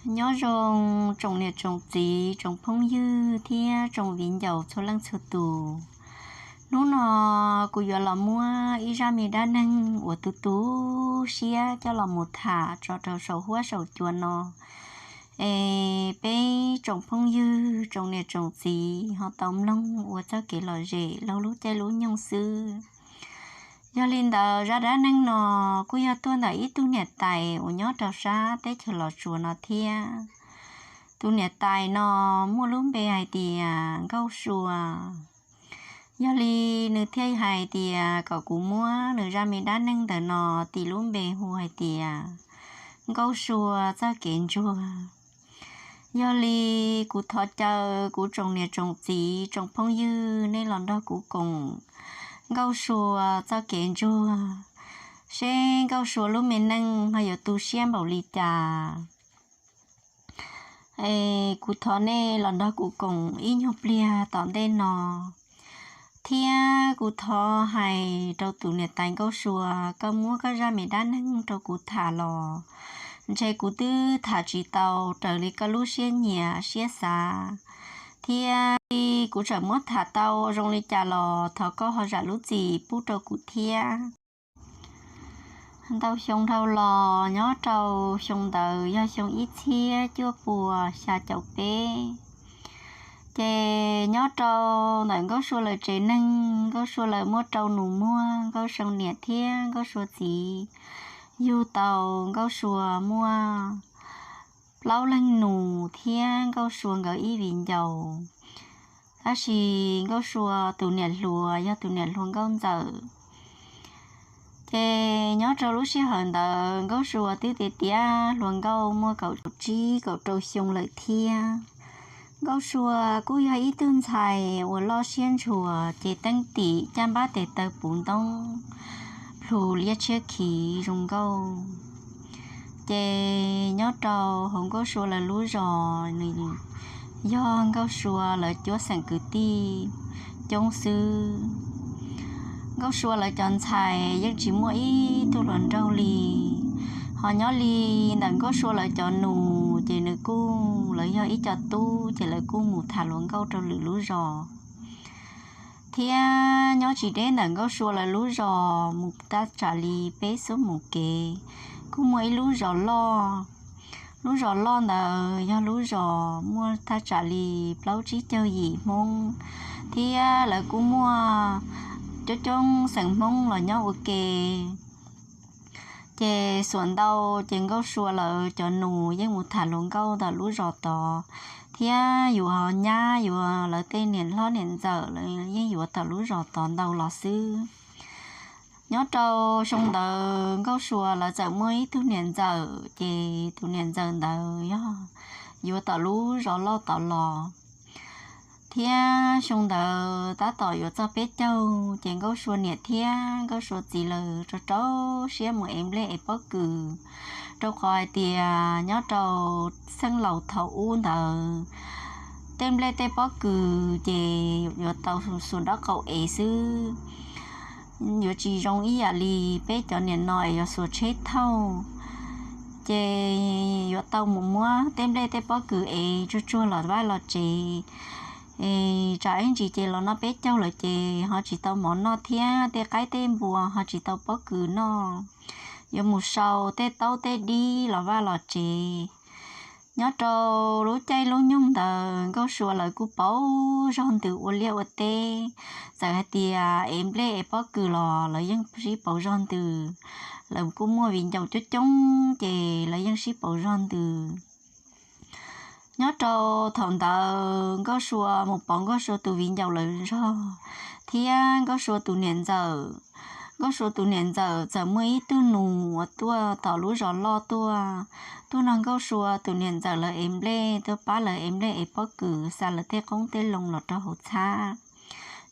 Nyob zoo tsoom niam tsoom txiv, tsoom phooj ywg thiab tsoom viv ncaus txhua leej txhua tus. Hnub no kuv yuav los muab ib zaj me dab neeg uas tu tu siab coj los mus tham tso rau saum huab saum cua no, es peb tsoom phooj ywg tsoom niam tsoom txiv ho tau mloog ua txoj kev lom zem laug lub caij lub nyoog xwb. Yog li ntawd zaj dab neeg no kuj yog tuaj ntawm ib tug niam tais uas nyob rau sab teb chaws Los Tsuas no thiab. Tus niam tais no muaj lub npe hais tias Nkauj Sua. Yog li nws thiaj hais tias kom kuv muab nws zaj me dab neeg ntawm no tis lub npe hu hais tias Nkauj Sua txoj kev ntsuag. Yog li kuv thov caw kuv tsoom niam tsoom txiv tsoom phooj ywg nej los nrog kuv koom Nkauj Sua txoj kev ntsuag, seb Nkauj Sua lub me neej ho yuav tu siab npaum li cas. Kuv thov nej los nrog kuv koom ib nyuag pliag tom ntej no, thiab kuv thov hais rau tus niam tais Nkauj Sua, koj muab koj zaj me dab neeg rau kuv tham los ntshe kuv twb tham tsis tau raws li koj lub siab nyiam siab xav, thiab kuv tseem muab tham tau zoo li cas los thov koj ho zam lub txim pub rau kuv thiab. Ntau xyoo dhau los nyob rau xyoo ntawd yog xyoo ib txhiab cuaj puas xya caum peb. Ces nyob rau ntawm Nkauj Sua lawv tsev neeg, Nkauj Sua lawv muaj rau nus muag, Nkauj Sua niam thiab Nkauj Sua txiv yug tau Nkauj Sua muaj plaub leeg nus thiab Nkauj Sua nkawd ib viv ncaus. Tab sis Nkauj Sua tus niam hluas yog tus niam hluas Nkauj Ntxawm. Ces nyob rau lub sij hawm ntawd Nkauj Sua twb tiav tiav hluas nkauj muaj kaum tsib kaum rau xyoo lawm thiab. Nkauj Sua kuj yog ib tug ntxhais uas loj siab ntshua, ces teeb tim caj npab tes taw puv ntoob, plhus liab tshiab khiv zoo nkauj. Ces nyob rau hauv Nkauj Sua lawv lub zos, nws yog Nkauj Sua lawv cuab xeem kwv tij coob xwb. Nkauj Sua lawv cov ntxhais yeej tsis muaj ib tug hluas nraug li. Ho nyob li ntawm Nkauj Sua lawv cov nus ces nws kuj, lawv yog ib co tub ces lawv kuj mus tham hluas nkauj rau lwm lub zos. Thiab nyob tsis deb ntawm Nkauj Sua lawv lub zos mus tab tsam li peb xuab moos kev, kuj muaj ib lub zos loj. Lub zos loj ntawd yog lub zos muaj thaj tsam li plaub tsib caug yim Hmoob, thiab lawv kuj muaj coob coob xeem Hmoob los nyob ua ke. Ces xuas ntau ces Nkauj Sua lawv cov nus yeej mus tham hluas nkauj ntawm lub zos tod, thiab yuav nyab yuav lawv tej niam hlob niam ntxawm lawv yeej yuav tom lub zos tod ntau los xwb. Nyob rau xyoo ntawd Nkauj Sua lawv txawm muaj ib tug niam ntxawm, ces tus niam ntxawm ntawd yog yuav tom lub zos loj tod los. Thiab xyoo ntawd tab tom yuav txog peb caug, ces Nkauj Sua niam thiab Nkauj Sua txiv lawv rau rau siab mus ev nplej ev pob kws, rau qhov hais tias nyob rau xeeb laus thaum ub ntawd, tej nplej tej pob kws ces yuav tau xuas nraub qaum ev xwb, yuav tsis zoo ib yam li peb cov niam no es yuav xuas tsheb thauj. Ces yuav tau mus muab tej nplej tej pob kws ev tsuag tsuag los vaj los tsev. Tsam ib ntsis ces los noj peb caug lawm ces ho tsis tau mov noj thiab tej qaib tej npua ho tsis tau pob kws noj. Yuav mus sau tej taub tej dib los vaj los tsev. Nyob rau lub caij lub nyoog ntawd Nkauj Sua lawv kuj pauv zog ntws ua liaj ua teb. Txawm hais tias ev nplej ev pob kws los lawv yeej sib pauv zog ntws. Lawv kuj muaj viv ncaus coob coob ces lawv yeej sib pauv zog ntws. Nyob rau thaum ntawd Nkauj Sua mus pauv Nkauj Sua tus viv ncaus lawv zog, thiab Nkauj Sua tus niam ntxawm. Nkauj Sua tus niam ntxawm txawm muaj ib tug nus uas tuaj tom lub zos loj tuaj, tuaj nrog Nkauj Sua tus niam ntxawm lawv ev nplej, tuaj pab lawv ev nplej ev pob kws xa lawv tej qoob tej loo los rau hauv txhab.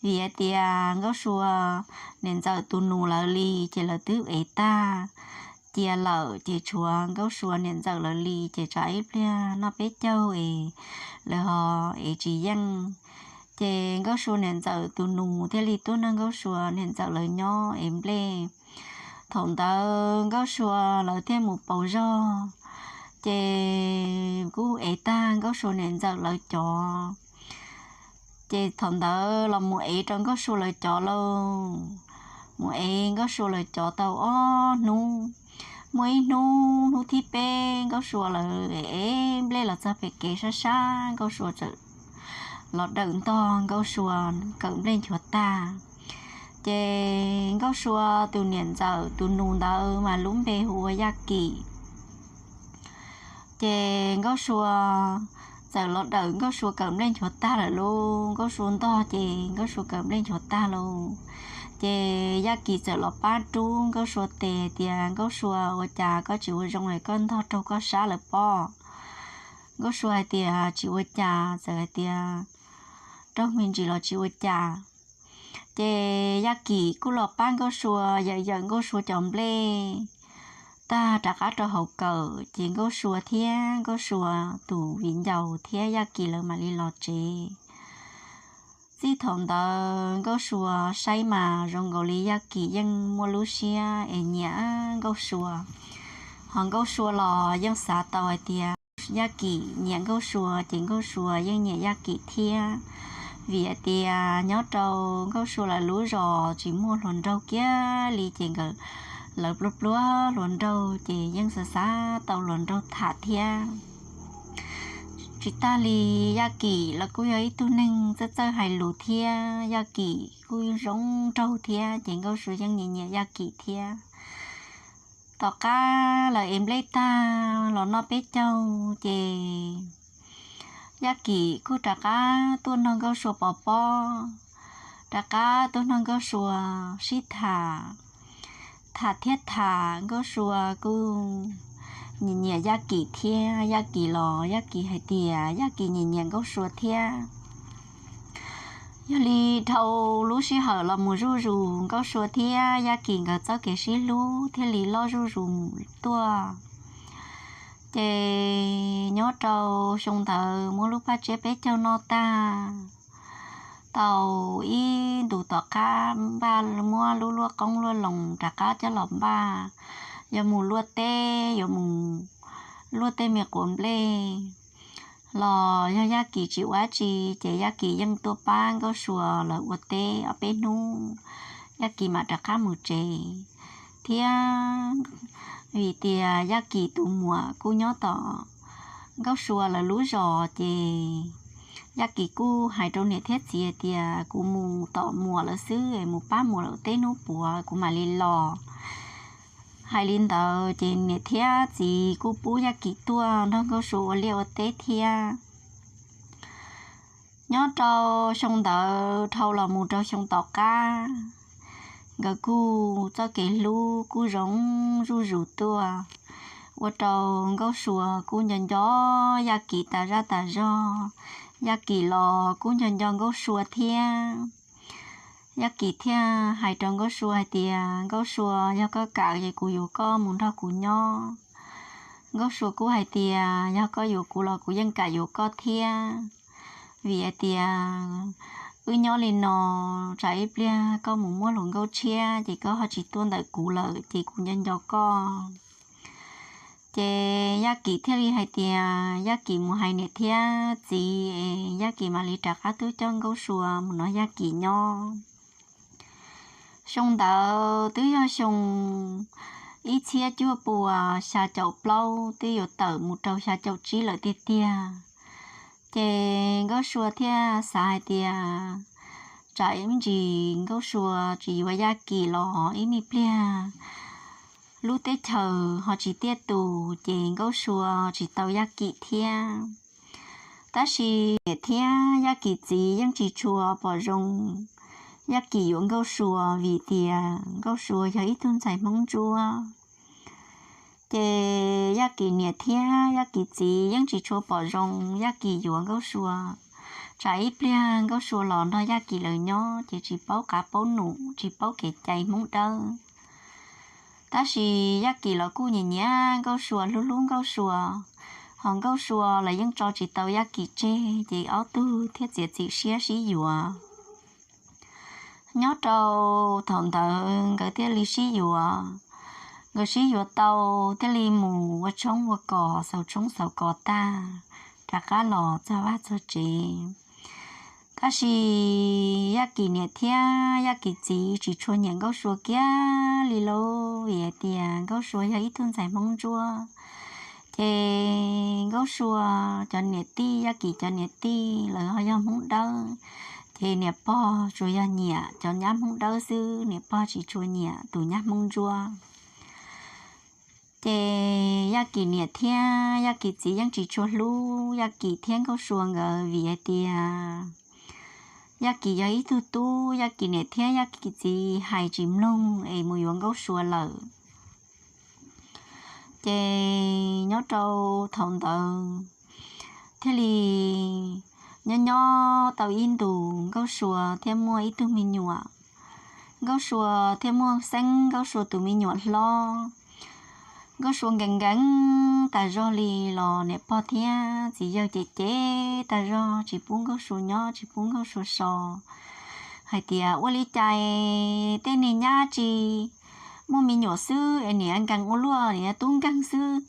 Vim hais tias Nkauj Sua niam ntxawm tus nus lawv li ces lawv twb ev tag cia lawm, ces tshuav Nkauj Sua niam ntxawm lawv li ces tsam ib pliag noj peb caug es lawv ho ev tsis yeej. Ces Nkauj Sua niam ntxawm tus nus thiaj li tuaj nrog Nkauj Sua niam ntxawm lawv nyob ev nplej. Thaum ntawd Nkauj Sua lawv thiaj mus pauv zog, Ces kuj ev tag Nkauj Sua niam ntxawm lawv cov. Ces thaum ntawd los mus ev rau Nkauj Sua lawv cov lauj, mus ev Nkauj Sua lawv cov tau ob hnub. Muaj ib hnub, hnub thib peb Nkauj Sua lawv ev nplej los txog pem kev sab sab, Nkauj Sua txawm los dawm ntog Nkauj Sua kawm nplej nchuav tag. Ces Nkauj Sua tus niam ntxawm tus nus ntawd mas lub npe hu ua Yaj Kim. Ces Nkauj Sua txawm los dawm Nkauj Sua kawm nplej nchuav tag lawm lauj, Nkauj Sua ntog ces Nkauj Sua kawm nplej nchuav tag lauj. Ces Yaj Kim txawm los pab rub Nkauj Sua tes tias, Nkauj Sua, ua cas koj tsis ua zoo es koj ntog raug koj sab lawm pob? Nkauj Sua hais tias, Tsis ua cas. Txawm hais tias, Raug me ntsis los tsis ua cas. Ces Yaj Kim kuj los pab Nkauj Sua yawm yawm Nkauj Sua cov nplej tag rov qab rau hauv kawm, ces Nkauj Sua thiab Nkauj Sua tus viv ncaus thiab Yaj Kim lawv mam li los tsev. Txij thaum ntawd Nkauj Sua saib mas zoo nkaus li Yaj Kim yeej muaj lub siab es nyiam Nkauj Sua. Ho Nkauj Sua los yeej xav tau hais tias Yaj Kim nyiam Nkauj Sua ces Nkauj Sua yeej nyiam Yaj Kim thiab. Vim hais tias nyob rau Nkauj Sua lawv lub zos tsis muaj hluas nraug kiag li ces nkawd, lawv pluag pluag hluas nraug ces yeej xav xav tau hluas nraug tham thiab. Tsis tag li, Yaj Kim los kuj yog ib tug neeg txawj txawj hais lus thiab Yaj Kim kuj zoo nraug thiab ces Nkauj Sua yeej nyiam nyiam Yaj Kim thiab. Tom qab lawv ev nplej tag los noj peb caug ces Yaj Kim kuj rov qab tuaj nrog Nkauj Sua pov pob, rov qab tuaj nrog Nkauj Sua sib tham. Tham thiab tham, Nkauj Sua kuj nyiam nyiam Yaj Kim thiab. Yaj Kim los Yaj Kim hais tias Yaj Kim nyiam nyiam Nkauj Sua thiab. Yog li dhau lub sij hawm los mus zuj zus, Nkauj Sua thiab Yaj Kim nkawd txoj kev sib hlub thiaj li loj zuj zus tuaj. Ces nyob rau xyoo ntawd muab lub paj tsiab peb caug noj tag, tau ib ntus tom qab npaj muab lub luaj qoob luaj loo rov qab coj los npaj, yuav mus luaj teb, yuav mus luaj tej me quav nplej los yog Yaj Kim tsis ua dab tsi ces Yaj Kim yeej tuaj pab Nkauj Sua lawv ua teb ob peb hnub, Yaj Kim mam rov qab mus tsev. Thiab vim tias Yaj Kim tus muam kuj nyob tom Nkauj Sua lawv lub zos ces Yaj Kim kuj hais rau niam thiab txiv hais tias, Kuv mus tom muam lawv xwb es mus pab muam lawv teb hnub puav kuv mam li los. Hais li ntawd ces niam thiab txiv kuj pub Yaj Kim tuaj nrog Nkauj Sua ua liaj ua teb thiab. Nyob rau xyoo ntawd dhau los mus rau xyoo tom qab, nkawd kuj txoj kev hlub kuj zoo zuj zus tuaj, ua rau Nkauj Sua kuj nco nco Yaj Kim tas zaj tas zog, Yaj Kim los kuj nco nco Nkauj Sua thiab. Yaj Kim thiaj hais rau Nkauj Sua hais tias, Nkauj Sua, yog koj kam ces kuv yuav koj mus nrog kuv nyob. Nkauj Sua kuj hais tias, Yog koj yuav kuv los kuv yeej kam yuav koj thiab, vim hais tias wb nyob li no, tsam ib pliag koj mus muaj hluas nkauj tshiab ces koj ho tsis tuaj ntawm kuv lawm ces kuv nco nco koj. Ces Yaj Kim thiaj li hais tias Yaj Kim mus hais niam thiab txiv, Yaj Kim mam li rov qab tuaj coj Nkauj Sua mus nrog Yaj Kim nyob. Xyoo ntawd twb yog xyoo ib txhiab cuaj pua xya caum plaub, twb yuav tawm mus rau xya caum tsib lawm tiag tiag. Ces Nkauj Sua thiaj xav hais tias, tsam ib ntsis Nkauj Sua tsis yuav Yaj Kim los ib me pliag lub teb chaws ho tsis tiaj tus ces Nkauj Sua tsis tau Yaj Kim thiab. Tab sis niam thiab Yaj Kim txiv yeej tsis tshua pom zoo Yaj Kim yuav Nkauj Sua vim tias Nkauj Sua yog ib tug ntxhais Hmoob Ntsuab. Ces Yaj Kim niam thiab Yaj Kim txiv yeej tsis tshua pom zoo Yaj Kim yuav Nkauj Sua, tsam ib pliag Nkauj Sua los nrog Yaj Kim lawv nyob ces tsis paub qav paub num, tsis paub kev cai Hmoob dawb. Tab sis Yaj Kim los kuj nyiam nyiam Nkauj Sua, hlub hlub Nkauj Sua, ho Nkauj Sua los yeej tso tsis tau Yaj Kim tseg ces ob tug thiaj txiav txim siab sib yuav. Nyob rau thaum ntawd nkawd thiaj li sib yuav. nkawd sib yuav tau thiaj li mus ua tshoob ua kos, xaus tshoob xaus kos tag, rov qab los txog vaj txog tsev. Tab sis Yaj Kim niam thiab Yaj Kim txiv tsis tshua nyiam Nkauj Sua kiag li lauj, vim hais tias Nkauj Sua yog ib tug ntxhais Hmoob Ntsuab, ces Nkauj Sua cov niam tij, Yaj Kim cov niam tij lawv ho yog Hmoob Dawb, ces niam pog tsuas yog nyiam cov nyab Hmoob Dawb xwb, niam pog tsis tshua nyiam tus nyab Hmoob Ntsuab. Ces Yaj Kim niam thiab Yaj Kim txiv yeej tsis tshua hlub Yaj Kim thiab Nkauj Sua nkawd, vim hais tias Yaj Kim yog ib tug tub, Yaj Kim niam thiab Yaj Kim txiv hais tsis mloog es mus yuav Nkauj Sua lawm. Ces nyob rau thaum ntawd thiaj li nyob nyob tau ib ntus, Nkauj Sua thiaj muaj ib tug me nyuam. Nkauj Sua thiaj muaj xeeb Nkauj Sua tus me nyuam hlob. Nkauj Sua nkees nkees tas zog li los niam pog thiab txiv yawg cem cem tas zog, tsis pub Nkauj Sua nyob, tsis pub Nkauj Sua so, hais tias ua li cas tej niag nyab tsis muaj me nyuam xwb es niam nkees ua luaj, niam tub nkeeg xwb.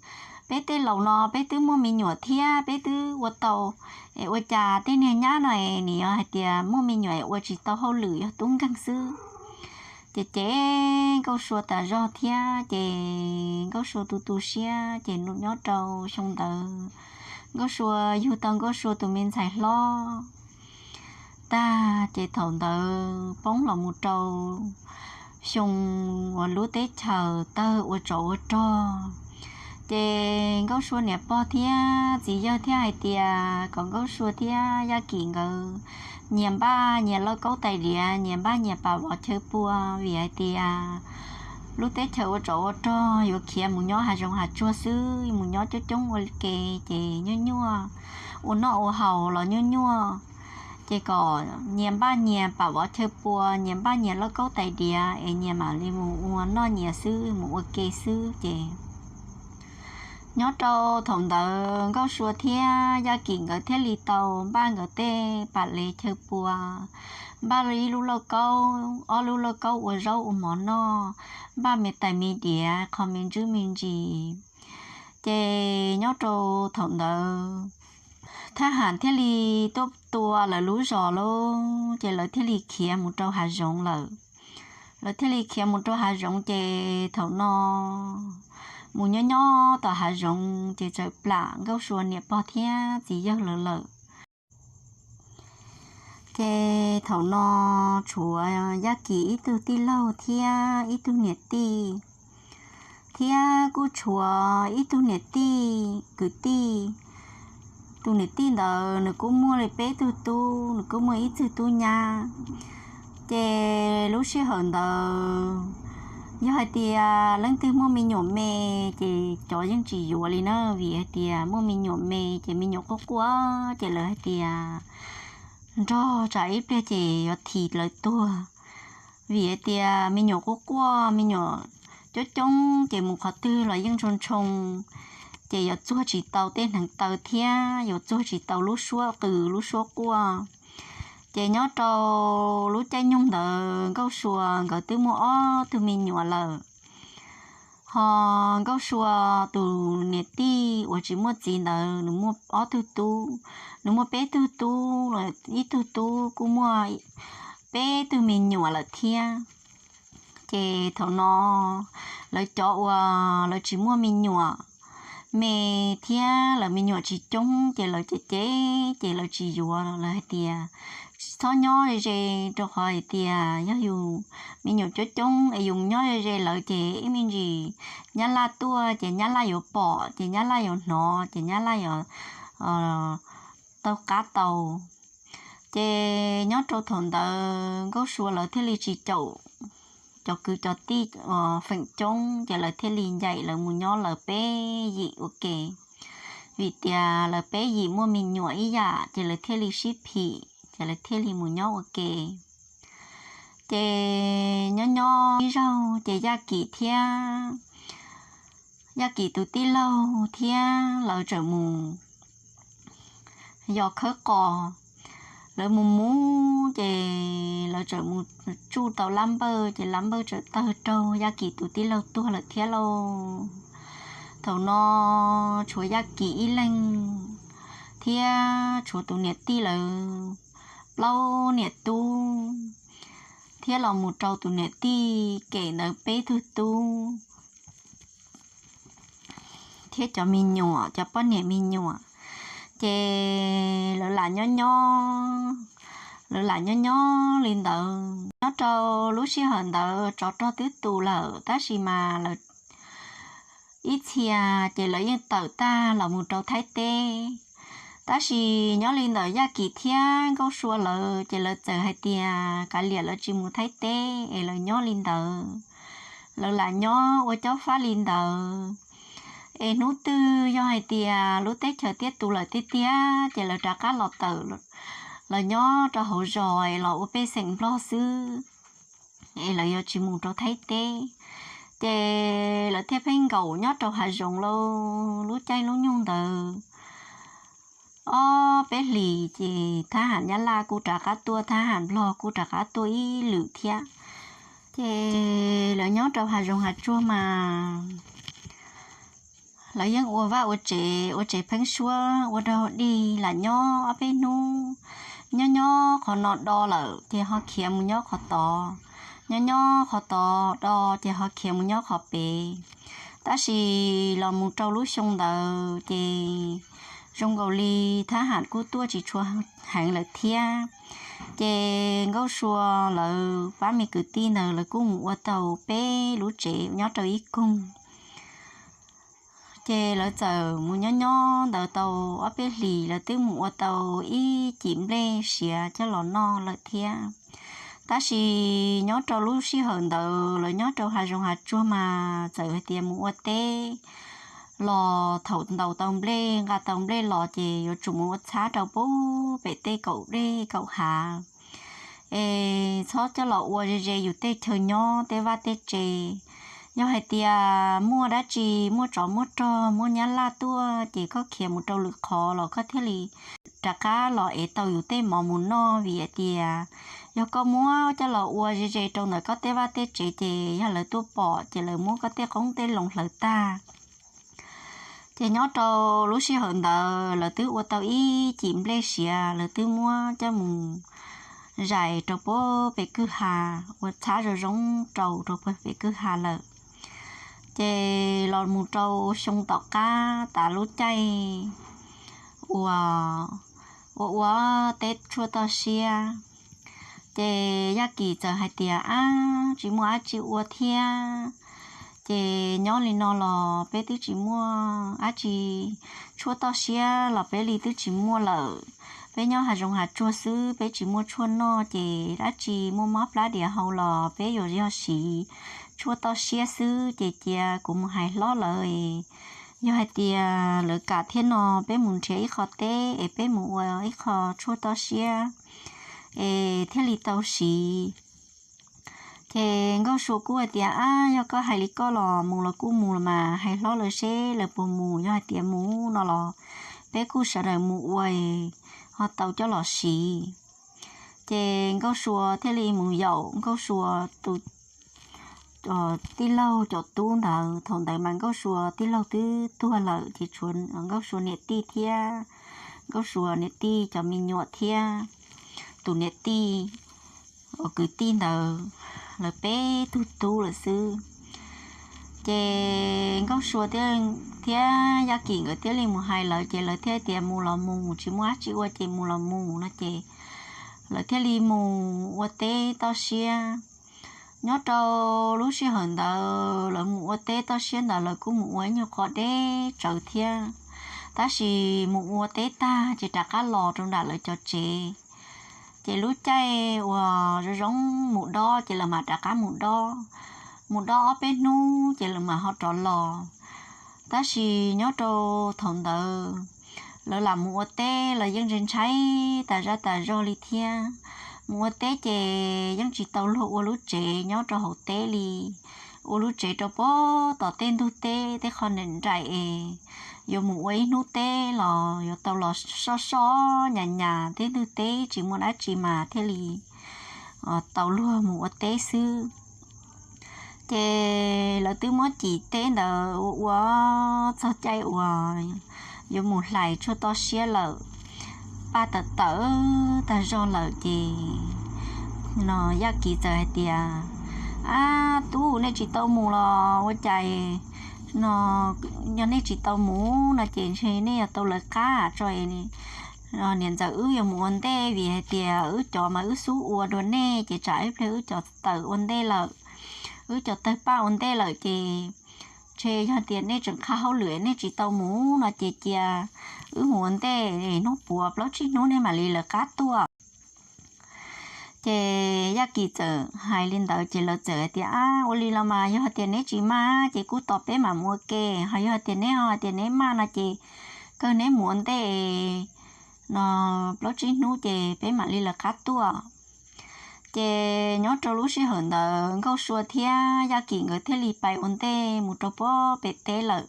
Peb tej laus no peb twb muaj me nyuam thiab peb twb ua tau, es ua cas tej niag nyab no es nim yog hais tias muaj me nyuam es ua tsis tau hauj lwm, yog tub nkeeg xwb. Ces cem Nkauj Sua tas zog thiab, ces Nkauj Sua tu tu siab, ces nyob rau xyoo ntawd Nkauj Sua yug tau Nkauj Sua tus me ntxhais hlob tag, ces thaum ntawd poob los mus rau xyoo uas lub teb chaws tawg ua tsov ua rog. Ces Nkauj Sua niam pog thiab txiv yawg thiaj hais tias kom Nkauj Sua thiab Yaj Kim nkawd nyias npaj nyias lauj kaub tais diav, nyias npaj nyias pam vov chaw pua, vim hais tias lub teb chaws ua tsov ua rog yuav khiav mus nyob hav zoov hav tsuag xwb, mus nyob coob coob ua ke ces nyuaj nyuaj, ua noj ua haus los nyuaj nyuaj. Ces kom nyias npaj nyias pam vov chaw pua, nyias npaj nyias lauj kaub tais diav es nyias mam li mus ua noj nyias xwb, mus ua ke xwb. Ces nyob rau thaum ntawd Nkauj Sua thiab Yaj Kim nkawd thiaj li tau npaj nkawd tej pam lev chaw pua, npaj ib lub lauj kaub ob lub lauj kaub ua zaub ua mov noj, npaj me tais me diav qho me ntsuj me ntsis. Ces nyob rau thaum ntawd thab ham thiaj li tuaj tua lawv lub zos lauj, ces lawv thiaj li khiav mus rau hav zoov lawm. Lawv thiaj li khiav mus rau hav zoov, ces thaum no mus nyob nyob tom hav zoov ces txawm plam Nkauj Sua niam pog thiab txiv yawg lawv lawm. Ces thaum no tshuav Yaj Kim ib tug tij laug thiab ib tug niam tij, thiab kuj tshuav ib tug niam tij kwv tij. Tus niam tij ntawd nws kuj muaj li peb tug tub, nws kuj muaj ib tug tub nyab. Ces lub sij hawm ntawd yog hais tias leej twg muaj me nyuam me, ces cov yeej tsis yuav li na, vim hais tias muaj me nyuam me ces me nyuam quaj quaj ces lawv hais tias nrog tsam ib pliag ces yuav thim lawv tuag. Vim hais tias me nyuam quaj quaj, me nyuam coob coob ces mus qhov twg los yeej ntshoo ntshoo, ces yuav txuag tsis tau tej hneev taw thiab yuav txuag tsis tau lub suab qw lub suab quaj. Ces nyob rau lub caij nyoog ntawd Nkauj Sua nkawd twb muaj ob tug me nyuam lawm. Ho Nkauj Sua tus niam tij uas tsis muaj txiv ntawd nws muaj ob tug tub, nws muaj peb tug tub, ib tug tub kuj muaj peb tug me nyuam lawm thiab. Ces thaum no lawv cov uas lawv tsis muaj me nyuam me thiab lawv me nyuam tsis coob ces lawv cem cem ces lawv tsis yuav, lawv hais tias txhob nyob ze ze, rau qhov hais tias yog yus me nyuam coob coob es yus nyob ze ze lawv ces ib me ntsis nyab laj tuaj ces nyab laj yuav pom ces nyab laj yuav hnov ces nyab laj yuav tau qab tau. Ces nyob rau thaum ntawd Nkauj Sua lawv thiaj li tsis caum cov kwv cov tij feem coob ces lawv thiaj li ncaim lawv mus nyob lawv peb yim ua ke. Vim tias lawv peb yim muaj me nyuam ib yam ces lawv thiaj li sib phim ces lawv thiaj li mus nyob ua ke. Ces nyob nyob ib zaug ces Yaj Kim thiab Yaj Kim tus tij laug thiab lawv txawm mus yos khawb qos. Lawv mus mus ces lawv txawm mus tsuj tau lab npawj, ces lab npawj txawm tawg raug Yaj Kim tus tij laug tuag lawm thiab lauj. Thaum no tshuav Yaj Kim ib leeg thiab tshuav tus niam tij lawv plaub niam tub, thiab los mus rau tus niam tij kem ntawd peb tug tub thiab cov me nyuam, cov poj niam me nyuam. Ces lawv lam nyob nyob, lawv lam nyob nyob li ntawd. Nyob rau lub sij hawm ntawd tsov rog twb tu lawm, tab sis mas lawv ib txhia ces lawv yeej tawm tag los mus rau Thaib teb. Tab sis nyob li ntawm Yaj Kim thiab Nkauj Sua lawv ces lawv txawm hais tias kav liam lawv tsis mus Thaib teb es lawv nyob li ntawd, lawv lam nyob ua cob fab li ntawd. Es hnub twg yog hais tias lub teb chaws tiaj tus lawm tiag tiag ces lawv rov qab los tawm los nyob rau hauv zos es los ua pej xeem Nplog xwb, es lawv yuav tsis mus rau Thaib teb. Ces lawv thiaj pheej nkaum nyob rau hav zoov lauj. Lub caij lub nyoog ntawd ob peb hlis ces thab ham Nyab Laj kuj rov qab tuaj, thab ham Nplog kuj rov qab tuaj ib lwm thiab. Ces lawv nyob rau hav zoov hav tsuag mas lawv yeej ua vaj ua tsev, ua tsev pheeb suab ua rau dig lam nyob ob peb hnub. Nyob nyob qhov no do lawm ces ho khiav mus nyob qhov tod, nyob nyob qhov tod do ces ho khiav mus nyob qhov pem. Tab sis los mus rau lub xyoo ntawd ces zoo nkaus li thab ham kuj tuaj tsis tshua heev lawm thiab. Ces Nkauj Sua lawv pab me kwv tij ntawd lawv kuj mus ua tau peb lub tsev nyob rau ib koog. Ces lawv txawm mus nyob nyob ntawd tau ob peb hlis, lawv twb mus ua tau ib cim nplej siav coj los noj lawm thiab. Tab sis nyob rau lub sij hawm ntawd lawv nyob rau hav zoov hav tsuag mas txawm hais tias mus ua teb los thaum ntaus tau nplej nqa tau nplej los ces yuav tsum mus ua txhab rau pem tej kaum dej kaum hav, es txhob coj los ua ze ze yus tej chaw nyob tej vaj tej tsev. Yog hais tias muaj dab tsi, muaj tsov muaj rog muaj Nyab Laj tuaj ces koj khiav mus rau lwm qhov los koj thiaj li rov qab los ev tau yus tej mov mus noj, vim hais tias yog koj muab coj los ua ze ze rau ntawm koj tej vaj tej tsev ces yog lawv tuaj pom ces lawv muab koj tej qoob tej loo hlawv tag. Ces nyob rau lub sij hawm ntawd lawv twb ua tau ib cim nplej siav, lawv twb muab coj mus zais rau pem kwj ha, ua txhab zoo zoo rau rau pem kwj ha lawm. Ces los mus rau xyoo tom qab tas lub caij ua ua ua teb tshuaj toj siab, ces Yaj Kim txawm hais tias, Ab, tsis muaj dab tsi ua thiab, ces nyob li no los peb twb tsis muaj dab tsi, tshuaj toj siab los peb li twb tsis muaj lawm. Peb nyob hav zoov hav tsuag xwb, peb tsis muaj tshuaj noj, ces dab tsi muaj mob plab diav hau los peb yuav yog siv tshuaj toj siab xwb. Ces cia kuv mus hais hlob lawv, yog hais tias lawv kam thiab no peb mus nrhiav ib qho teb es peb mus ua ib qho tshuaj toj siab es thiaj li tau siv. Ces Nkauj Sua kuj hais tias, Ab, yog koj hais li koj los mus los kuj mus los mas, hais hlob lawv seb lawv puas mus, yog hais tias mus no los peb kuj sawv daws mus ua ho tau coj los siv. Ces Nkauj Sua thiaj li mus yaum Nkauj Sua tus tij laug cov tub ntawd. Thaum ntawd mas Nkauj Sua tij laug twb tuag lawm, ces tshuav Nkauj Sua niam tij thiab Nkauj Sua niam tij cov me nyuam thiab tus niam tij uas kwv tij ntawd, lawv peb tug tub lawm xwb. Ces Nkauj Sua thiab Yaj Kim nkawd thiaj li mus hais lawv, ces lawv thiaj tias, Mus los mus, tsis muaj dab tsi ua ces mus los mus no. Ces lawv thiaj li mus ua teb toj siab. Nyob rau lub sij hawm ntawd lawv mus ua teb toj siab ntawd lawv kuj mus ua ib nyuag qho deb tsawv thiab, tab sis mus ua teb tag ces rov qab los rau nram lawv cov tsev. Ces lub caij uas zoo zoo mus dob ces lawv mam rov qab mus dob, mus dob ob peb hnub ces lawv mam ho rov los. Tab sis nyob rau thaum ntawd lawv lam mus ua teb los yeej ntshai tas zaj tas zog li thiab. Mus ua teb ces yeej tsis tau luag ua lub tsev nyob rau hauv teb li, ua lub tsev rau pem tom tej ntug teb tej qho nraim es yuav mus ua ib hnub teb los yuav tau los soj soj nyas nyas teb ntug teb tsis muaj dab tsi mas thiaj li tau luag mus ua teb xwb. Ces lawv twb muab cim teb ntawd ua ua txog caij uas yuav mus hlais tshuaj toj siab lawm, paj tawm tawm tag zog lawm ces no Yaj Kis txawm hais tias, Ab tub, nej tsis tau mus los ua cas no? Yog nej tsis tau mus no ces ntshe nej yuav tau lawv qab tso. Niam ntxawm wb yuav mus ua ntej vim hais tias wb cov mas wb xub ua dua nej ces tsam ib pliag wb cov tawm ua ntej lawm, wb cov tawg paj ua ntej lawm ces ntshe yog tias nej tseem qha hauj lwm nej tsis tau mus no ces cia wb mus ua ntej, hnub puav plaub tsib hnub nej mam li lawv qab tuaj. Ces Yaj Kis txawm hais li ntawd ces lawv txawm hais tias, Ab, ua li los mas yog hais tias neb tsis maj ces kuj tos peb mam mus ua ke, ho yog hais tias neb ho hais tias neb maj no ces kawg neb mus ua ntej no plaub tsib hnub ces peb mam li lawv qab tuaj. Ces nyob rau lub sij hawm ntawd Nkauj Sua thiab Yaj Kis nkawd thiaj li pais ua ntej mus rau pob pem teb lawm.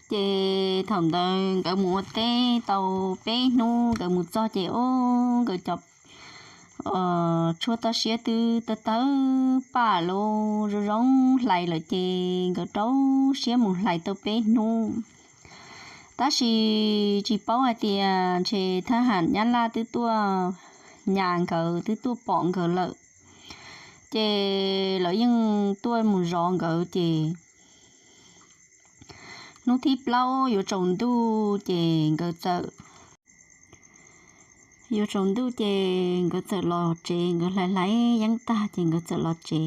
Ces thaum ntawd nkawd mus ua teb tau peb hnub nkawd mus txog ces ub, nkawd cov tshuaj toj siab twb tawg tawg paj lawm, zoo zoo hlais lawm ces nkawd rau siab mus hlais tau peb hnub. Tab sis tsis paub hais tias ntshe thab ham nyab laj twb tuaj nyas nkawd, twb tuaj pom nkawd lawm, ces lawv yeej tuaj mus zov nkawd ces hnub thib plaub yuav tsaus ntuj ces nkawd txawm yuav tsaus ntuj ces nkawd txawm los tsev, nkawd hlais hlais yeeb tag ces nkawd txawm los tsev.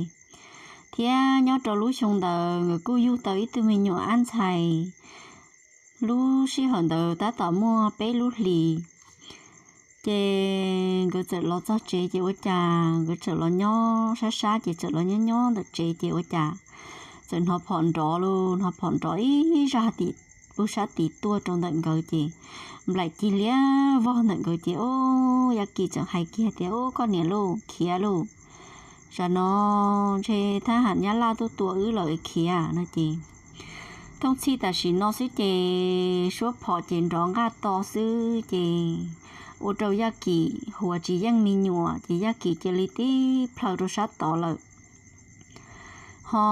Thiab nyob rau lub xyoo ntawd nkawd kuj yug tau ib tug me nyuam ab ntxhais. Lub sij hawm ntawd tab tom muaj peb lub hlis, ces nkawd txawm los txog tsev ces ua cas nkawd txawm los nyob sab sab ces txawm los nyob nyob ntawm tsev ces ua cas txawm hnov phom nrov lauj, hnov phom nrov ib zaj tim pub sab tid tuaj rau ntawm nkawd ces nplaim cig liab vog ntawm nkawd ces ub, Yaj Kis txawm hais kiag tias, Ub, koj niam lauj, khiav lauj, tam no ntshe thab ham nyab laj tuaj tua wb lawm, khiav no ces thooj txhij tam sim no xwb ces suab phom ces nrov nqaj to xwb ces ua rau Yaj Kis huas tsis yeej me nyuam ces Yaj Kis cia li tib plhaw rau sab tod lawm. Ho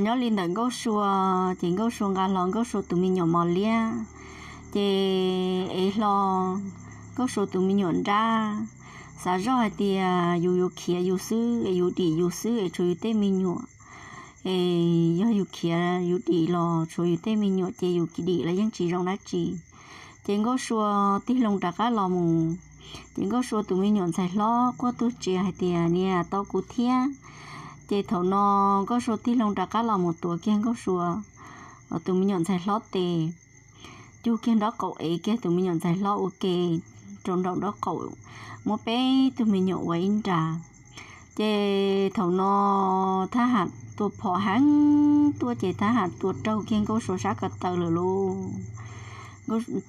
nyob li ntawm Nkauj Sua, ces Nkauj Sua nqa hlo Nkauj Sua tus me nyuam mos liab, ces ev hlo Nkauj Sua tus me nyuam nrab, xav zoj hais tias yus yuav khiav yus xwb es yus dim yus xwb es tshuav yus tej me nyuam, es yog yus khiav yus dim los tshuav yus tej me nyuam ces yus dim los yeej tsis zoo dab tsi. Ces Nkauj Sua tig loo rov qab los mus, ces Nkauj Sua tus me nyuam ntxhais hlob quaj tuag tsia hais tias, Niam, tos kuv thiab. Ces thaum no Nkauj Sua tig loo rov qab los mus tuav kiag Nkauj Sua tus me nyuam ntxhais hlob tes, cug kiag nraub qaum ev kiag tus me nyuam ntxhais hlob ua ke rau nraum nraub qaum, muab peb tug me nyuam ua ib nra. Ces thaum no thab ham tua phom heev tuaj ces thab ham tua raug kiag Nkauj Sua sab ko taw lawm lauj.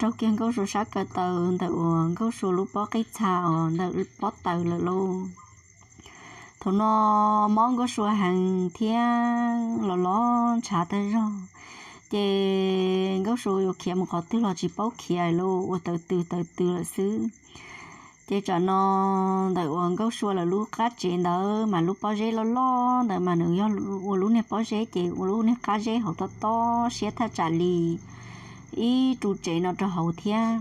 Raug kiag Nkauj Sua sab ko taw ntawm uas Nkauj Sua lub pob qij txha os, ntawm pob taws lawm lauj. Thaum no mob Nkauj Sua heev thiab los los ntshav tag zog, ces Nkauj Sua yuav khiav mus qhov twg los tsis paub khiav lauj, ua taws tws taws tws lawm xwb. Ces tsam no ntawm uas Nkauj Sua lawv lub qab tsev ntawd mas lub pob zeb loj loj ntawd mas nws yog ua lub niag pob zeb ces ua lub niag qab zeb hauv tob tob siab thaj tsam li ib ru tsev no rau hauv thiab.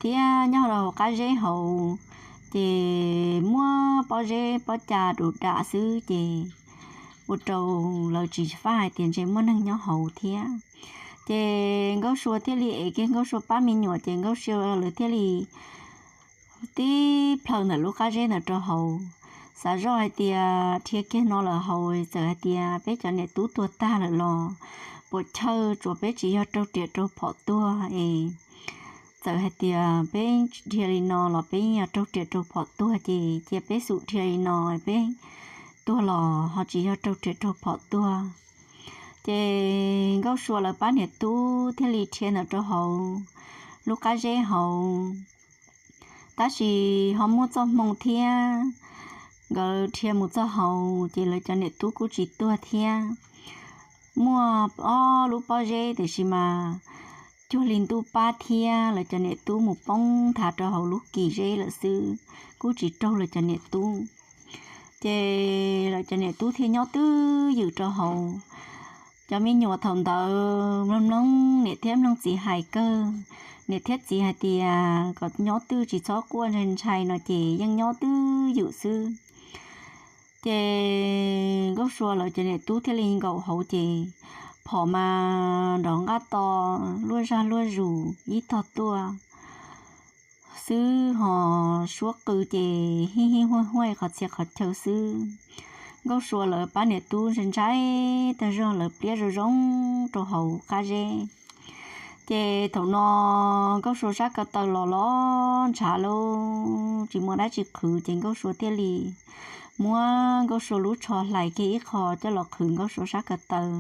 Thiab nyob rau hauv qab zeb hauv ces muaj pob zeb pob ca du dam xwb ces ua rau lawv tsis faj hais tias ntshe muaj neeg nyob hauv thiab. Ces Nkauj Sua thiaj li ev kiag Nkauj Sua pab me nyuam ces Nkauj Sua lawv thiaj li tib plhaw ntawm lub qab zeb ntawd rau hauv. Xav zoj hais tias dhia kiag no lawm hauv txawm hais tias peb cov niam tub tuag tag lawm los puas chawj, tsuas peb tsis yog raug riam raug phom tuag es txawm hais tias peb dhia li no los peb yog raug riam raug phom tuag ces cia peb xum dhia li no, peb tuag los ho tsis yog raug riam raug phom tuag. Ces Nkauj Sua lawv pab niam tub thiaj li dhia ntawm rau hauv lub qab zeb hauv. Tab sis ho muaj txoj hmoo thiab, nkawd dhia mus txog hauv ces lawv cov niam tub kuj tsis tuag thiab. Muaj ob lub pob zeb tiam sis mas cuag li ntuj pab thiab lawv cov niam tub mus poob nthav rau hauv lub kis zeb lawm xwb, kuj tsis raug lawv cov niam tub. Ces lawv cov niam tub thiaj nyob twj ywm rau hauv. Cov me nyuam thaum ntawd mloog mloog niam thiab mloog txiv hais kawg. Niam thiab txiv hais tias kom nyob twj tsis txhob quaj ntshai ntshai no ces yeej nyob twj ywm xwb. Ces Nkauj Sua lawv cov niam tub thiaj li nkaum hauv ces phom mas nrov nqaj to, luaj zaj luaj zus ib tog tuaj xwb, ho suab qw ces hij hij huaj huaj qhov txhia qhov chaw xwb. Nkauj Sua lawv pab niam tub ntshai ntshai tag zog, lawv pliab zoo zoo rau hauv qab zeb. Ces thaum no Nkauj Sua sab ko taw los los ntshav lawm tsis muaj dab tsi qhwv ces Nkauj Sua thiaj li muab Nkauj Sua lub tsho hlais kiag ib qho coj los qhwv Nkauj Sua sab ko taw.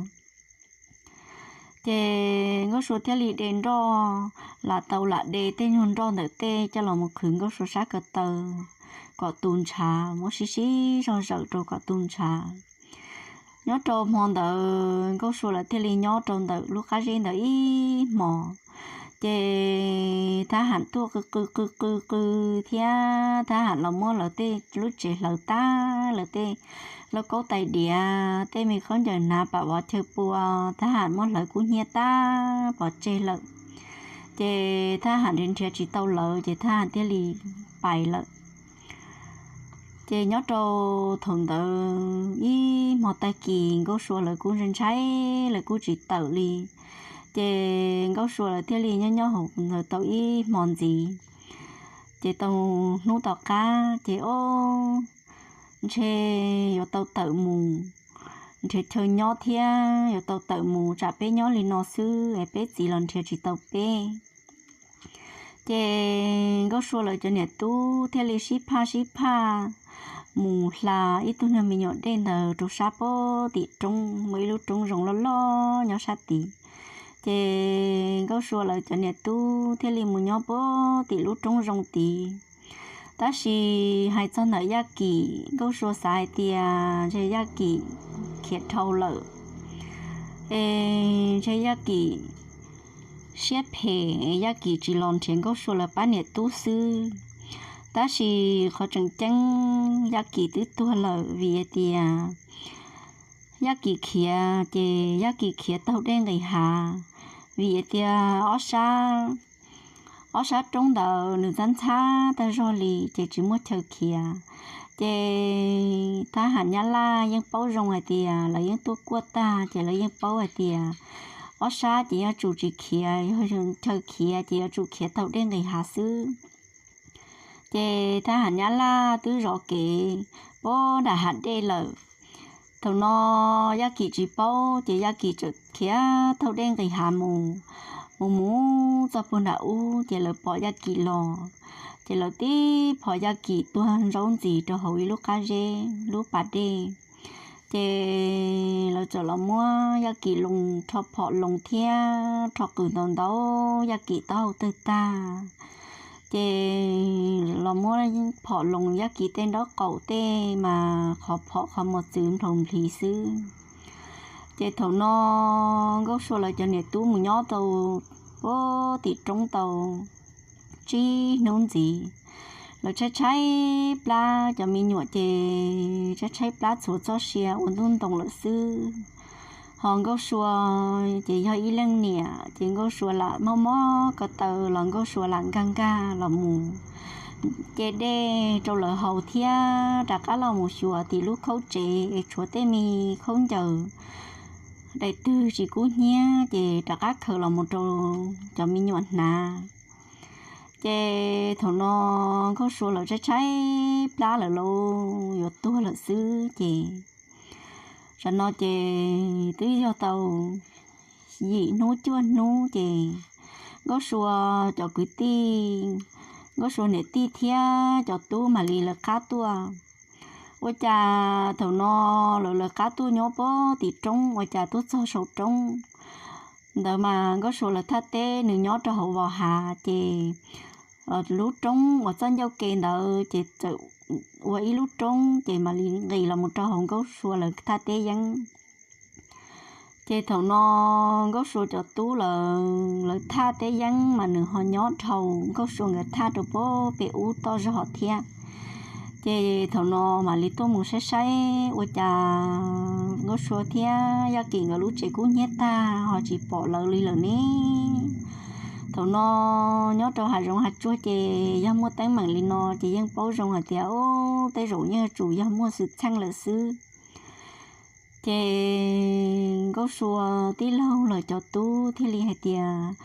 Ces Nkauj Sua thiaj li de nroj, lam tau lam de tej nyuag nroj ntawm tej coj los mus qhwv Nkauj Sua sab ko taw kom tu ntshav, muab sib sib zog zawm rau kom tu ntshav. Nyob rau hmo ntawd Nkauj Sua lawv thiaj li nyob rau ntawm lub qab zeb ntawd ib hmos. Ces thab ham tuaj qw qw qw qw qw thiab thab ham los muab lawv tej lub tsev hlawv tag, lawv tej lauj kaub tais diav, tej me khaub ncaws hnav pam vov chaw pua, thab ham muab hlawv kub hnyiab tag pov tseg lawm. Ces thab ham nrhiav nrhiav tsis tau lawv ces thab ham thiaj li pais lawm. Ces nyob rau thaum ntawd ib hmo tag kis Nkauj Sua lawv kuj ntshai ntshai, lawv kuj tsis tawm li. Ces Nkauj Sua lawv thiaj li nyob nyob hauv ntawd tau ib hmo ntxiv. Ces tau hnub tom qab ces ob ntshe yuav tau tawm mus nrhiav chaw nyob thiab yuav tau tawm mus, tsam peb nyob li no xwb es peb txiv los nrhiav tsis tau peb. Ces Nkauj Sua lawv cov niam tub thiaj li sib phaj sib phaj mus hla ib tug nyuag me nyuam dej ntawd rau sab pab tim roob, muaj ib lub roob zoo loj loj nyob sab tid. Ces Nkauj Sua lawv cov niam tub thiaj li mus nyob pab tim lub roob zoo tid. Tab sis hais txog ntawm Yaj Kim, Nkauj Sua xav hais tias ntshe Yaj Kim khiav dhau lawm, es ntshe Yaj Kim siab phem, Yaj Kim tsis los nrhiav Nkauj Sua lawv pab niam tub xwb. Tab sis qhov tseem ceeb Yaj Kim twb tuag lawm vim hais tias Yaj Kim khiav ces Yaj Kim khiav taug dej nqis hav, vim hais tias ob sab, ob sab roob ntawd nws ntxhab ntxhab tag zog li ces tsis muaj chaw khiav. Ces thab ham Nyab Laj yeej paub zoo hais tias lawv yeej tuaj kuaj tag ces lawv yeej paub hais tias ob sab ces yuav tsum tsis khiav, yog chaw khiav ces yuav tsum khiav taug dej nqis hav xwb. Ces thab ham Nyab Laj twb zov kev pab nram hav dej lawm. Thaum no Yaj Kim tsis paub ces Yaj Kim txawm khiav taug dej nqis hav mus, mus mus txog puag nram ub ces lawv pom Yaj Kim los. Ces lawv tib phom Yaj Kim tuag ntsaub ntxis rau hauv ib lub qab zeb lub pas dej. Ces lawv txawm los muab Yaj Kim loo, rho phom loo thiab rho qws ntau ntau Yaj Kim taub hau tawg tag. Ces los muab phom loo Yaj Kim tej nraub qaum tej mas qhov phom qhov mos txwv nplhaus nplhis xwb. Ces thaum no Nkauj Sua lawv cov niam tub mus nyob tau pab tim roob tau tsib hnub ntxiv, lawv tshaib tshaib plab, cov me nyuam ces tshaib tshaib plab txhuav txoj sia ua ntuj ntoo lawm xwb. Ho Nkauj Sua ces yog ib leej niam ces Nkauj Sua lam mob mob ko taw los Nkauj Sua lam nkag nkag los mus ce dej rau lawv haus thiab rov qab los mus xyuas tim lub khaub tsev es tshuav tej me khaub ncaws daim twg tsis kub hnyiab ces rov qab khaws los mus rau cov me nyuam hnav. Ces thaum no Nkauj Sua lawv tshaib tshaib plab lawm lauj, yuav tuag lawm xwb ces tam no ces twb yog tau yim hnub cuaj hnub ces Nkauj Sua cov kwv tij, Nkauj Sua niam tij thiab cov tub mam li lawv qab tuaj. Ua cas thaum no lawv lawv qab tuaj nyob pab tim roob, ua cas tuaj txog saum roob ntawd mas Nkauj Sua lawv thaj teb nws nyob rau hauv vos hav ces lub roob uas txoj ncauj ke ntawd ces txawm ua ib lub roob ces mam li nqis los mus rau hauv Nkauj Sua lawv thaj teb yeeb. Ces thaum no Nkauj Sua cov tub lawv, lawv thaj teb yeeb mas nws ho nyob dhau Nkauj Sua nkawd thaj rau pem ub toj zog thiab. Ces thaum no mam li tuaj mus saib saib ua cas Nkauj Sua thiab Yaj Kim nkawd lub tsev kub hnyiab tag ho tsis pom lawv li lawm ne. Thaum no nyob rau hav zoov hav tsuag ces yog muaj teeb meem li no ces yeej paub zoo hais tias, o, tej zaum yeej yuav tsum yog muaj xwm txheej lawm xwb. Ces Nkauj Sua tij laug lawv cov tub thiaj li hais tias,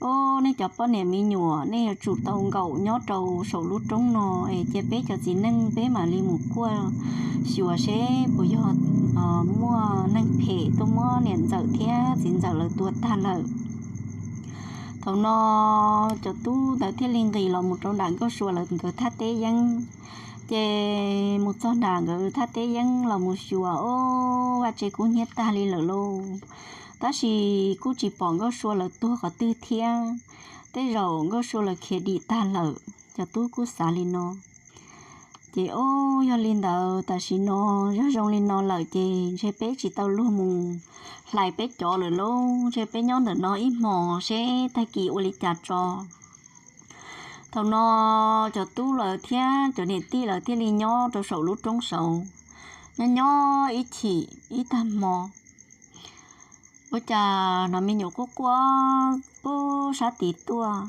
o, nej cov poj niam me nyuam, nej yuav tsum tau nkaum nyob rau saum lub roob no es cia peb cov txiv neej peb mam li mus kuaj xyuas seb puas yog muaj neeg phem tuaj muab niam ntxawm thiab txiv ntxawm lawv tua tag lawm. Thaum no cov tub ntawd thiaj li nqis los mus rau nram Nkauj Sua lawv nkawd thaj teb yeeb. Ces mus txog nram nkawd thaj teb yeeb los mus xyuas, o, vaj tse kub hnyiab tag li lawm lauj. Tab sis kuj tsis pom Nkauj Sua lawv tuag qhov twg thiab. Tej zaum Nkauj Sua lawv khiav dim tag lawm, cov tub kuj xav li no. Ces, o, yog li ntawd tam sim no yog zoo li no lawm ces ntshe peb tsis tau luag mus hlais peb cov lawm lauj, ntshe peb nyob ntawm no ib hmos seb tag kis ua li cas tso. Thaum no cov tub lawv thiab cov niam tij lawv thiaj li nyob rau saum lub roob saud, nyob nyob ib chim ib tag hmo, ua cas hnov me nyuam quaj quaj pub sab tid tuaj.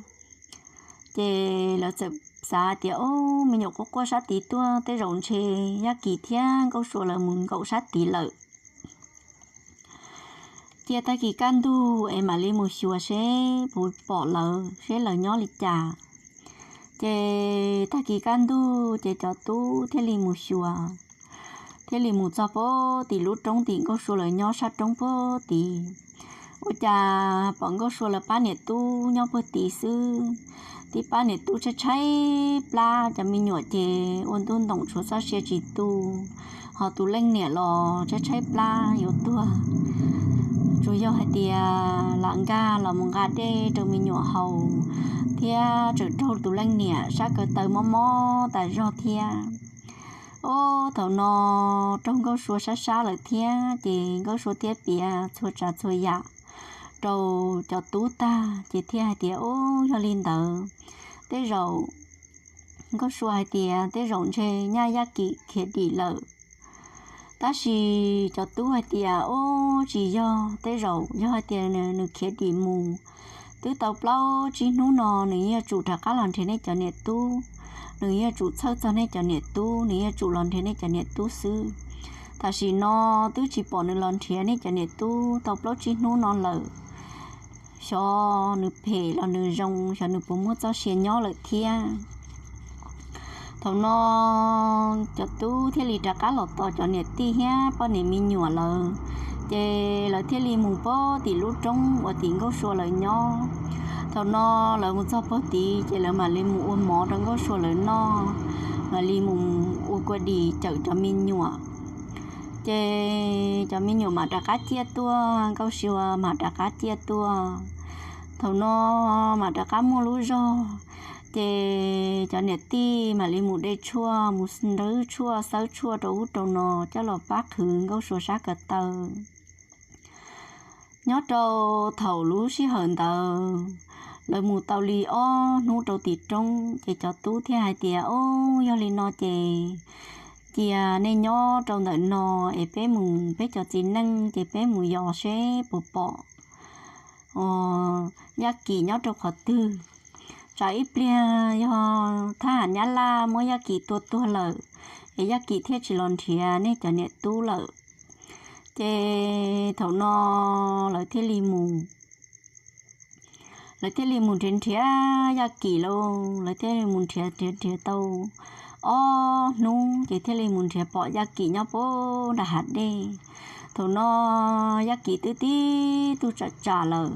Ces lawv txawm xav tias, o, me nyuam quaj quaj sab tid tuaj tej zaum ntshe Yaj Kim thiab Nkauj Sua lawv mus nkaum sab tid lawm. Cia tag kis kaj ntug es mam li mus xyuas seb puas pom lawv, seb lawv nyob li cas. Ces tag kis kaj ntug ces cov tub thiaj li mus xyuas, thiaj li mus txog pem tim lub roob tim Nkauj Sua lawv nyob sab roob pem tid. Ua cas pom Nkauj Sua lawv pab niam tub nyob pem tid xwb, tib pab niam tub tshaib tshaib plab, cov me nyuam ces ua ntuj ntoom tshuav txoj sia tsis tu, ho tus leej niam los tshaib tshaib plab yuav tuag. Tsuas yog hais tias lam nkag los mus nqa dej rau me nyuam haus thiab tseem raug tus leej niam sab ko taw mob mob tas zog thiab. Ob, thaum no raug Nkauj Sua sab sab lawm thiab ces Nkauj Sua thiaj piav txhua tsav txhua yam rau cov tub tag ces thiaj hais tias, ob, yog li ntawd tej zaum, Nkauj Sua hais tias tej zaum ntshe nyaj Yaj Kim khiav dim lawm. Tab sis cov tub hais tias, ob, tsis yog, tej zaum yog hais tias nws khiav dim mus twb tau plaub tsib hnub no nws yuav tsum rov qab los nrhiav nej cov niam tub, nws yuav tsum txhawj txog nej cov niam tub, nws yuav tsum los nrhiav nej cov niam tub xwb. Tam sim no twb tsis pom nws los nrhiav nej cov niam tub tau plaub tsib hnub no lawm, xyov nws phem los nws zoo, xyov nws puas muaj txoj sia nyob lawm thiab. Thaum no cov tub thiaj li rov qab los tos cov niam tij thiab poj niam me nyuam lawv, ces lawv thiaj li mus pem tim lub roob uas tim Nkauj Sua lawv nyob. Thaum no lawv mus txog pem tid ces lawv mam li mus ua mov rau Nkauj Sua lawv noj, mam li mus ua kua dis cawm cov me nyuam. Ces cov me nyuam mam rov qab ciaj tuaj, Nkauj Sua mam rov qab ciaj tuaj. Thaum no mam rov qab muaj lub zog, ces cov niam tij mam li mus de tshuaj, mus nrhw tshuaj, xawb tshuaj rau ub rau no coj los pab qhwv Nkauj Sua sab ko taw. Nyob rau thaum lub sij hawm ntawd, lawv mus tau li ob hnub rau tim roob, ces cov tub thiaj hais tias, ob, yog li no ces cia nej nyob rau ntawm no es peb mus, peb cov txiv neej ces peb mus yos seb puas pom Yaj Kim nyob rau qhov twg. Tsam ib pliag yog thab ham Nyab Laj muab Yaj Kim tua tuag lawm, es Yaj Kim thiaj tsis los nrhiav nej cov niam tub lawm. Ces thaum no lawv thiaj li mus, lawv thiaj li mus nrhiav nrhiav Yaj Kim lauj, lawv thiaj li mus nrhiav nrhiav nrhiav tau ob hnub ces thiaj li mus nrhiav pom Yaj Kim nyob pem nram hav dej. Thaum no Yaj Kim twb tib tug tsam tsam lawm,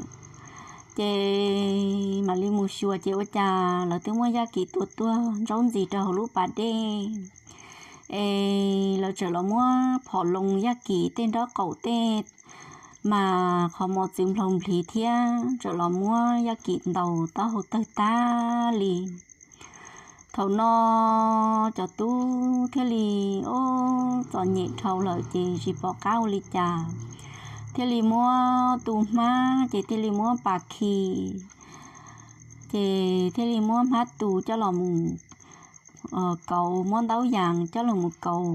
ces mam li mus xyuas ces ua cas lawv twb muab Yaj Kim tua tuag ntsaub ntxis rau hauv lub pas dej, es lawv txawm los muab phom loo Yaj Kim tej nraub qaum tej mas qhov mos txwv nplhaus nplhiv thiab txawm los muab Yaj Kim ntaus taub hau tawg tag li. Thaum no cov tub thiaj li, ob, txom nyem dhau lawm ces tsis pom qab ua li cas. thiaj li muab tu hmab ces thiaj li muab pas khi, ces thiaj li muab hmab tu coj los mus kauv, muab ntaub yas coj los mus kauv,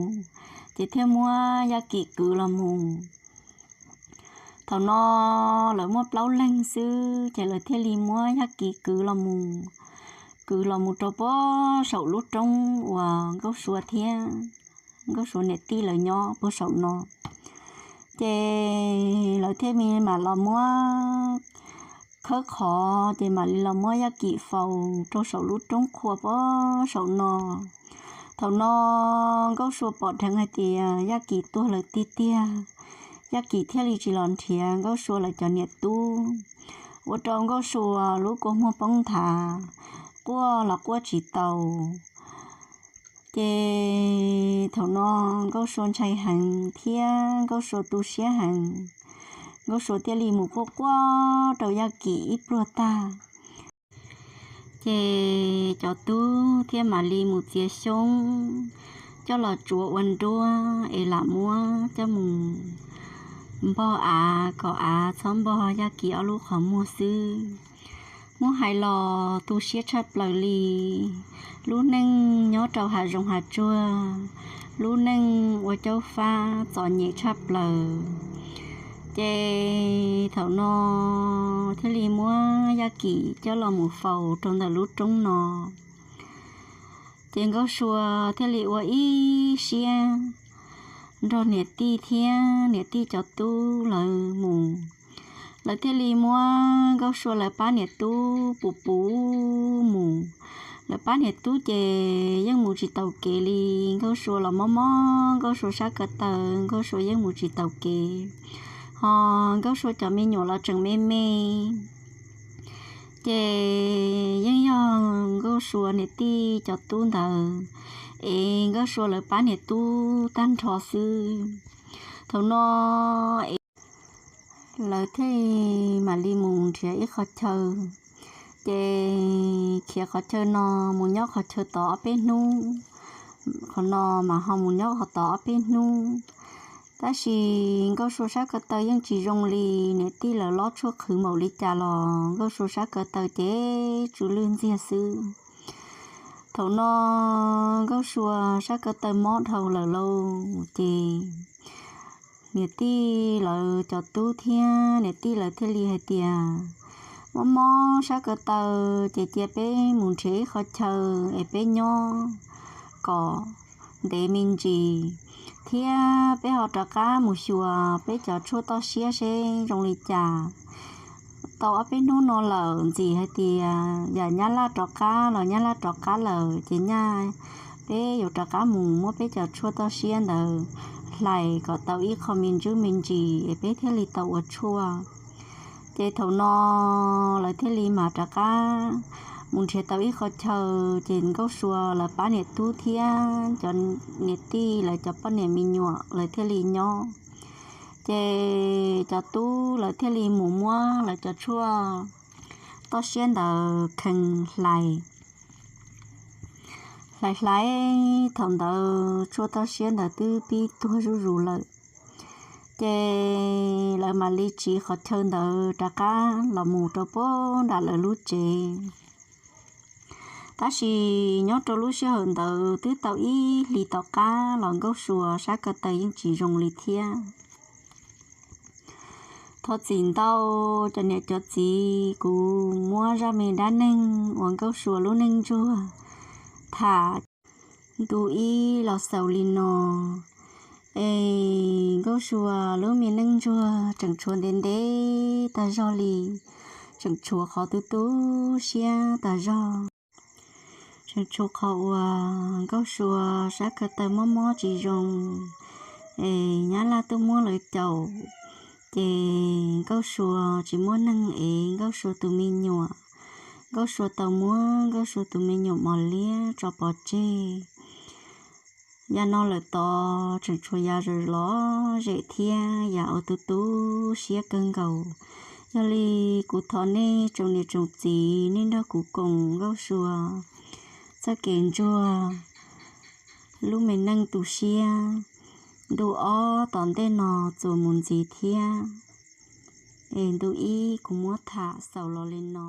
ces thiaj muab Yaj Kim kwv los mus. Thaum no lawv muaj plaub leeg xwb ces lawv thiaj li muab Yaj Kim kwv los mus, kwv los mus rau puag saum lub roob uas Nkauj Sua thiab Nkauj Sua niam tij lawv nyob puag saum no. Ces lawv thiaj li mam los muab khawb qhov, ces mam li los muab Yaj Kim faus rau saum lub roob qhua puag saum no. Thaum no Nkauj Sua pom dheev hais tias Yaj Kim tuag lawm tiag tiag, Yaj Kim thiaj li tsis los nrhiav Nkauj Sua lawv cov niam tub, ua rau Nkauj Sua lub kua muag poob nthav, quaj los quaj tsis tau. Ces thaum no Nkauj Sua ntshai heev thiab Nkauj Sua tu siab heev, Nkauj Sua thiaj li mus quaj quaj rau Yaj Kim ib pluag tag. Ces cov tub thiaj mam li mus txiav xyoob coj los tsuav ua nruab es lam muab coj mus npog av kom av txhob npog Yaj Kim ob lub qhov muag xwb. Muab hais los tu siab tshaj plaws li. Lub neej nyob rau hav zoov hav tsuag, lub neej ua caub fab txom nyem tshaj plaws. Ces thaum no thiaj li muab Yaj Kim coj los mus faus rau ntawm lub roob no. Ces Nkauj Sua thiaj li ua ib siab nrog niam tij thiab niam tij cov tub lawv mus. Lawv thiaj li muab Nkauj Sua lawv pab niam tub puv puv mus. Lawv pab niam tub ces yeej mus tsis taus kev li. Nkauj Sua los mob mob Nkauj Sua sab ko taw, Nkauj Sua yeej mus tsis taus kev. Ho Nkauj Sua cov me nyuam los tseem me me, ces yeej yog Nkauj Sua niam tij cov tub ntawd es Nkauj Sua lawv pab niam tub tag nrho xwb. Thaum no es lawv thiaj mam li mus nrhiav ib qhov chaw, ces khiav qhov chaw no mus nyob qhov chaw tod ob peb hnub, qhov no mas ho mus nyob qhov tod ob peb hnub. Tab sis Nkauj Sua sab ko taw yeej tsis zoo li, niam tij lawv lob tshuaj qhwv npaum li cas los Nkauj Sua sab ko taw ces tsw lwj ntxiag xwb. Thaum no Nkauj Sua sab ko taw mob dhau lawm lauj, ces niam tij lawv cov tub thiab niam tij lawv thiaj li hais tias, mob mob sab ko taw ces cia peb mus nrhiav ib qhov chaw es peb nyob kom ntev me ntsis, thiab peb ho rov qab mus xyuas peb cov tshuaj toj siab seb zoo li cas. Tau ob peb hnub no lawm, ntxim hais tias yam Nyab Laj rov qab los Nyab Laj rov qab lawm ces nyaj peb yuav rov qab mus muab peb cov tshuaj toj siab ntawd hlais kom tau ib qho me ntsis me ntsis es peb thiaj li tau ua tshuaj. Ces thaum no lawv thiaj li mam rov qab mus nrhiav tau ib qho chaw, ces Nkauj Sua lawv pab niam tub thiab cov niam tij lawv cov poj niam me nyuam lawv thiaj li nyob. Ces cov tub lawv thiaj li mus muab lawv cov tshuaj toj siab ntawd khees hlais. Hlais hlais, thaum ntawd tshuaj toj siab ntawd twb pib tuag zuj zus lawm. Ces lawv mam li tsiv qhov chaw ntawd rov qab los mus rau puag nram lawv lub tsev. Tab sis nyob rau lub sij hawm ntawd twb tau ib hlis tom qab los Nkauj Sua sab ko taw yeej tsis zoo li thiab. Thov txim ntau cov niam cov txiv, kuv muab zaj me dab neeg uas Nkauj Sua lub neej ntsuag tham ntu ib los xaus li no. Es Nkauj Sua lub me neej ntsuag tseem tshuav ntev ntev tag zog li, tseem tshuav qhov tu tu siab tag zog. Tseem tshuav qhov uas Nkauj Sua sab ko taw mob mob tsis zoo, es Nyab Laj tuaj muab lawv caum, ces Nkauj Sua tsis muaj neeg ev Nkauj Sua tus me nyuam. Nkauj Sua tau muab Nkauj Sua tus me nyuam mos liab tso pov tseg. Yav no lawm tod tseem tshuav yav lom zem thiab yav uas tu tu siab kawg nkaus. Yog li kuv thov nej tsoom niam tsoom txiv nej nrog kuv koom Nkauj Sua txoj kev ntsuag lub me neej tu siab ntu ob tom ntej no txuas mus ntxiv thiab. Es ntu ib kuv muab tham xaus los li no.